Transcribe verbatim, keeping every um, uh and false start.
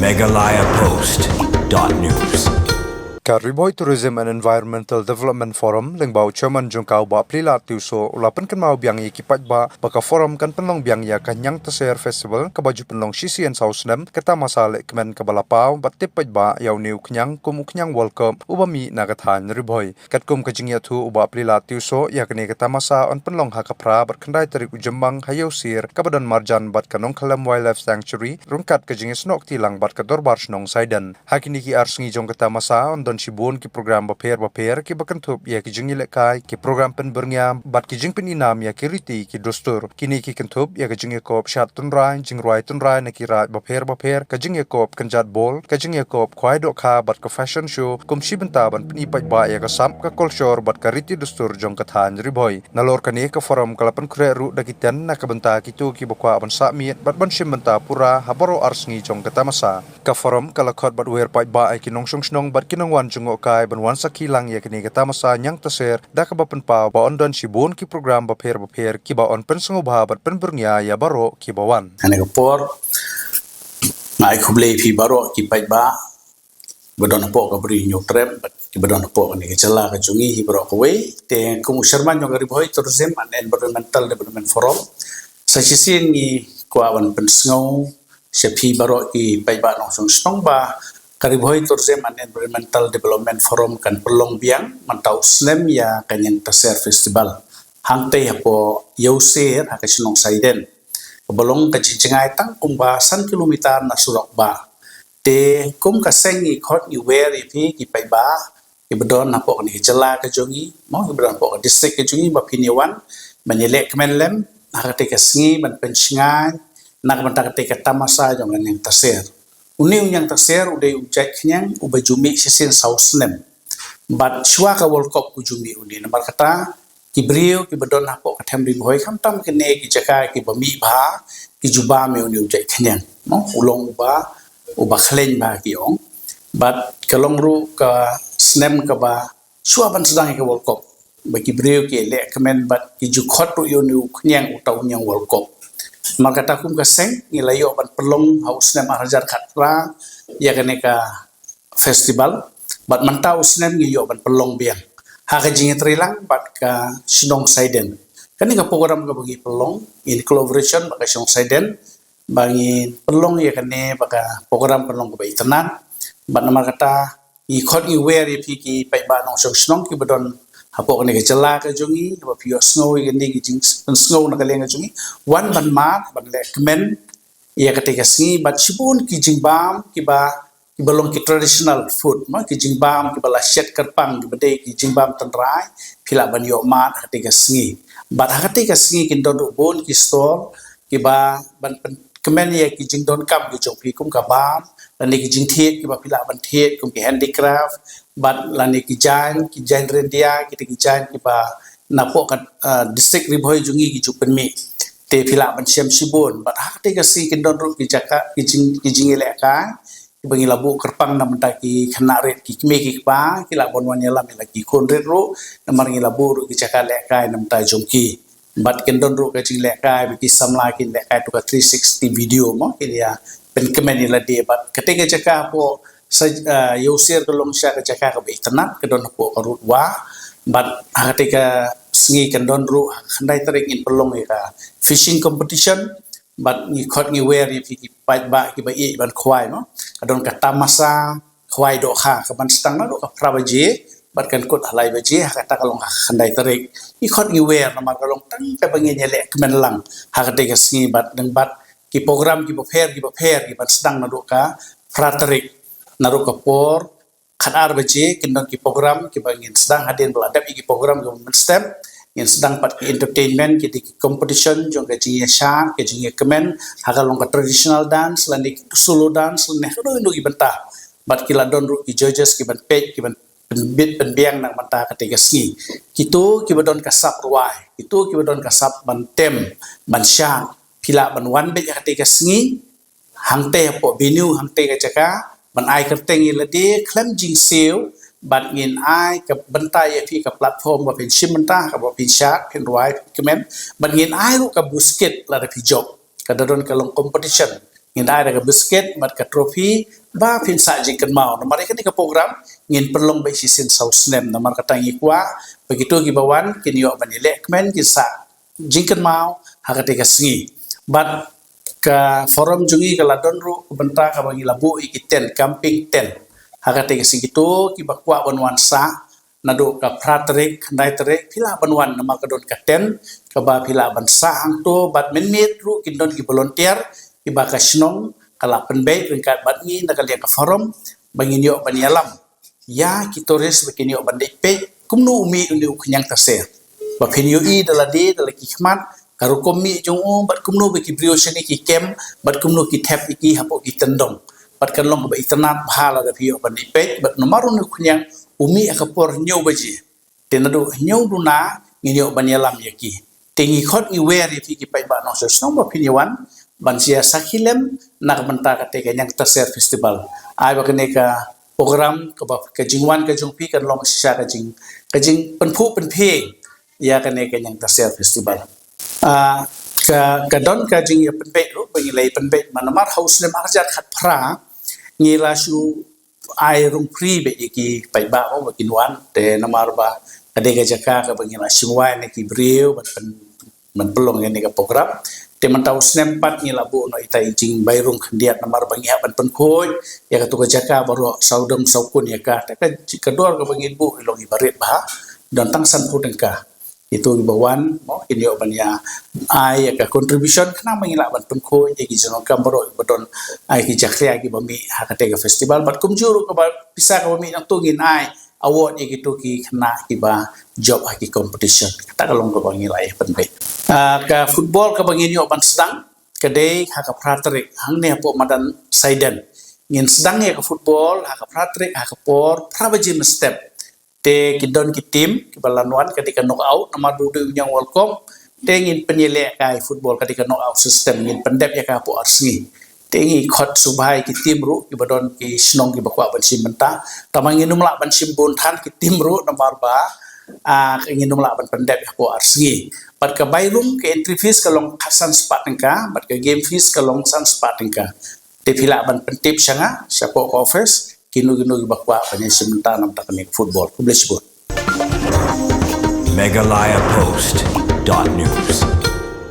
Meghalaya Post dot news. Ka Ri Bhoi Tourism and Environmental Development Forum, lyngba u chairman jong ka u Bah Pli Lad Tiwsoh, u la pynkynmaw biang ïa ki paidbah ba ka forum kan pynlong biang ïa ka Hynñiewtrep Festival, kaba ju pynlong shisien saw snem, ka tamasa lehkmen kaba la paw bad tip paidbah ïa une u khñiang kum u khñiang World Cup uba mih na ka thaiñ Ri Bhoi. Katkum ka jingïathuh u Bah Pli Lad Tiwsoh, ïa kane ka tamasa yn pynlong ha ka phra bad khyndai tarik u Jymmang ha Ïewsier, kaba don marjan bad ka Nongkhyllem Wildlife Sanctuary, ryngkat ka jingïasnoh kti lang bad ka Dorbar Shnong Saiden. Ha kine ki ar sngi jong ka tamasa yn don shibun ki program bapher bapher kiba kynthup ïa ki jingïalehkai, ki program pynbyrngia bad ki jingpyninam ïa ki riti ki dustur. Kine ki kynthup ïa ka jingïakop shad tynrai, jingrwai tynrai na ki raid bapher bapher, ka jingïakop kynjat bol, ka jingïakop khwai dohkha bad ka fashion show, kum shi bynta ban pyni paidbah ïa ka sap, ka kolshor bad ka riti dustur jong ka thaiñ Ri Bhoi. Nalor kane, ka forum ka la pynkhreh ruh da ki tent na ka bynta kito kiba kwah ban sah miet bad ban shim bynta pura ha baroh ar sngi jong ka tamasa. Ka forum ka la khot bad wer paidbah ïa ki nongshong shnong bad ki nongwan jngohkai ban wan sakhi lang ïa kane ka tamasa Hynñiewtrep, da kaba pynpaw ba yn don shibun ki program bapher bapher kiba yn pynsngewbha bad pynbyrngia ïa baroh kiba wan. Kane ka por, nga ai khublei ïa phi baroh ki paidbah ba don hapoh ka Ri Hynñiewtrep bad kiba don hapoh kane ka jylla ka jong ngi hi baroh kawei. Te kum u chairman jong ka Ri Bhoi Tourism and Environmental Development Forum, sa shisien ngi kwah ban pynsngew sha phi baroh ki paidbah nongshong shnong ba ka Ri Bhoi Tourism and Environmental Development Forum kan pynlong biang mynta u snem ïa ka Hynñiewtrep Festival hangtei hapoh Ïewsier ha ka shnong Saiden, kaba long ka jingjngai tang kumba san kilometer na surok bah. Te kum ka seng ngi khot ngi wer ïa phi ki paidbah kiba don hapoh kane ka jylla ka jong ngi, mo, kiba don hapoh ka district ka jong ngi, ba phin ïa wan ban ïalehkmen lem ha katei ka sngi ban pynshngaiñ na ka bynta katei ka tamasa jong ka Hynñiewtrep. Une u Hynñiewtrep u dei u jait khñiang uba ju mih shisien saw snem. Bad shuwa ka World Cup u ju mih une, namar kata ki briew kiba don hapoh ka them Ri Bhoi, khamtam kine ki jaka kiba mih bha, ki ju bam ïa une u jait khñiang, mo, u long uba, uba khleiñ bha ki ong. Bad ka long ruh ka snem kaba shuwa ban sdang ïa ka World Cup, ba ki briew ki lehkmen bad ki ju khot ruh ïa une u khñiang uta u khñiang World Cup. Namar kata kum ka seng ngi la ïoh ban pynlong ha u snem ar hajar khatphra ïa kane ka festival, bad mynta u snem ngi ïoh ban pynlong biang ha ka jingïatreilang bad ka shnong Saiden. Kane ka program kaba ngi pynlong in collaboration bad ka shnong Saiden, ba ngi pynlong ïa kane ba ka program kan long kaba itynnad. Bad namar kata ngi khot ngi wer ïa phi ki paidbah nongshong shnong kiba don hapoh kane ka jylla ka jong ngi, ba phi ïohsngew ïa kane ki jingpynsngew na ka liang ka jong ngi, wan ban mad ban lehkmen ïa katei ka sngi bad shibun ki jingbam kiba, kiba long ki traditional food, mo, ki jingbam kiba la shet kyrpang, kiba dei ki jingbam tynrai, phi lah ban ïoh mad ha katei ka sngi. Bad ha katei ka sngi kin don ruh bun ki stall kiba ban pynkmen ïa ki jingdonkam ki jong phi kum ka bam, lane ki jingthied kiba phi lah ban thied kum ki handicraft, bad lane ki jaiñ, ki jaiñ ryndia, kita ki jaiñ kiba napoh ka, ah, district Ri Bhoi jong ngi ki ju pynmih. Te phi lah ban shem shibun. Bad ha katei ka sngi kin don ruh ki jaka, ki jing, ki jingïalehkai kiba ngi la buh kyrpang na bynta ki khynnah rit, ki kmie ki kpa ki lah ban wan ïalam ïa la ki khun rit ruh, namar ngi la buh ruh ki jaka lehkai na bynta jong ki. Bad kin don ruh ka jinglehkai ba ki samla kin lehkai tu ka three sixty video, mo, kin ïa pynkmen ïa lade. Bad katei ka jaka hapoh sa, ah, Ïewsier ka long shisha ka jaka kaba itynnad, ka don hapoh ka Route Wah. Bad ha katei ka sngi kan don ruh ha ka khyndai tarik ngin pynlong ïa ka fishing competition. Bad ngi khot ngi wer ïa phi ki paidbah kiba ïeit ban khwai, mo, ka don ka tamasa khwai dohkha kaban sdang naduh ka phra baje bad kan kut ha lai baje, ha kata ka long ha ka khyndai tarik. Ngi khot ngi wer namar ka long tang kaba ngin ïalehkmen lang ha katei ka sngi. Bad dang bad ki program kiba pher kiba pher kiban sdang naduh ka phra tarik, naduh ka por khatar baje kin don ki program kiba ngin sdang. Hadien ba la dep ïa ki program kiba mynstep, ngin sdang pat ki entertainment, ki dei ki competition jong ka jingïashad, ka jingïakmen, ha ka long ka traditional dance lane solo dance lane haduh ïa ki bynta. Bad ki la don ruh ki judges kiban peit, kiban pynbit pynbiang na ka bynta katei ka sngi. Kito kiba don ka sap rwai, kito kiba don ka sap ban tem ban shad, phi lah ban wan beit ha katei ka sngi hangtei hapoh venue, hangtei ka jaka, ban ai kyrteng ïa lade khlem jingsiew. Bad ngin ai ka bynta ïa phi, ka platform ba phin shim bynta, kaba phin shad, phin rwai, phin kmen. Bad ngin ai ruh ka buskit lada phi jop. Ka da don ka long competition. Ngin ai da ka biscuit bad ka trophy ba phin sah jingkynmaw. Namar ïa kane ka program ngin pynlong ba shisien saw snem. Namar kata ngi kwah ba kito kiba wan kin ïoh ban ïaleh kmen, kin sah jingkynmaw ha kata ka sngi. Bad ka forum jong ngi ka la don ruh ka bynta kaba ngi la buh ïa ki tent, camping tent. Ha kata ka sngi kito kiba kwah ban wan sah naduh ka phra tarik, khyndai tarik, phi lah ban wan namar ka don ka tent kaba phi lah ban sah hangto. Bad mynmiet ruh kin don ki volunteer kiba ka shnong ka la pynbeit ryngkat bad ngi na ka liang ka forum ba ngin ïoh ban ïalam ïa ki tourist ba kin ïoh ban leit peit kumno u mih une u khñiang taser. Ba phin ïohi da lade da la ki khmat ka rukom mih jong u, bad kumno ba ki briew shane ki kem, bad kumno ki thep ïa ki hapoh ki tyndong. Bad kan long kaba itynnad bha lada phi ïoh ban leit peit bad namar une u khñiang u mih ha ka por hynñiew baje. Te naduh hynñiew duna ngin ïoh ban ïalam ïa ki. Te ngi khot ngi wer ïa phi ki paidbah nongshong shnong ba phin ïa wan ban sa ïa sakhi lem na ka bynta kata ka Ñiang Taser Festival. Ai ba kane ka program kaba ka jingwan ka jong phi kan long shisha ka jing, ka jingpynphuh pynphieng ïa kane ka Ñiang Taser Festival. Ah, ka, ka don ka jingïapynbeit ruh ba ngi la ïapynbeit, namar ha u snem ar hajar khatphra ngi la shu ai rung free beit ïa ki paidbah ba kin wan, te namar ba ka dei ka jaka kaba ngi la shim wai na ki briew ban pyn, ban pynlong ïa kane ka program. Te mynta u snem pat ngi la buh noh ita i jingbai rung khyndiat namar ba ngi hap ban pynkhuid ïa kato ka jaka baroh sawdong sawkun ïa ka. Te ka, ka dor kaba ngi buh i long iba rit bha, don tang sanphew tyngka. Ito kiba wan mo kin ïoh ban ïa ai ïa ka contribution khnang ba ngi lah ban pynkhuid ïa ki jingdonkam baroh kiba don, ai ki jakhlia kiba mih ha kata ka festival. Bad kumjuh ruh kaba pisa kaba mih nangto ngin ai award ïa kito ki khynnah kiba jop ha ki competition. Kata ka long kaba ngi la ïapynbeit. Ah, ka football kaba ngin ïoh ban sdang ka dei ha ka phra tarik hangne hapoh madan Saiden. Ngin sdang ïa ka football ha ka phra tarik ha ka por phra baje mynstep. Te ki don ki team kiba la wan, ka dei ka knockout, namar du dei u ñiang World Cup. Te ngin pynïaleh ka football, ka dei ka knockout system, ngin pyndep ïa ka hapoh ar sngi. Te ngi khot sngewbha ïa ki team ruh kiba don ki shnong kiba kwah ban shim bynta. Tangba ngin ym lah ban shim bun than ki team ruh namar ba, ah, ngin ym lah ban pyndep ïa hapoh ar sngi. Bad ka bai rung, ka entry fees ka long san spah tyngka, bad ka game fees ka long san spah tyngka. Te phi lah ban pyntip sha nga shapoh ka office kino kino kiba kwah ban ïa shim bynta na ka bynta kane ka football. Khublei shibun. Meghalaya Post dot news.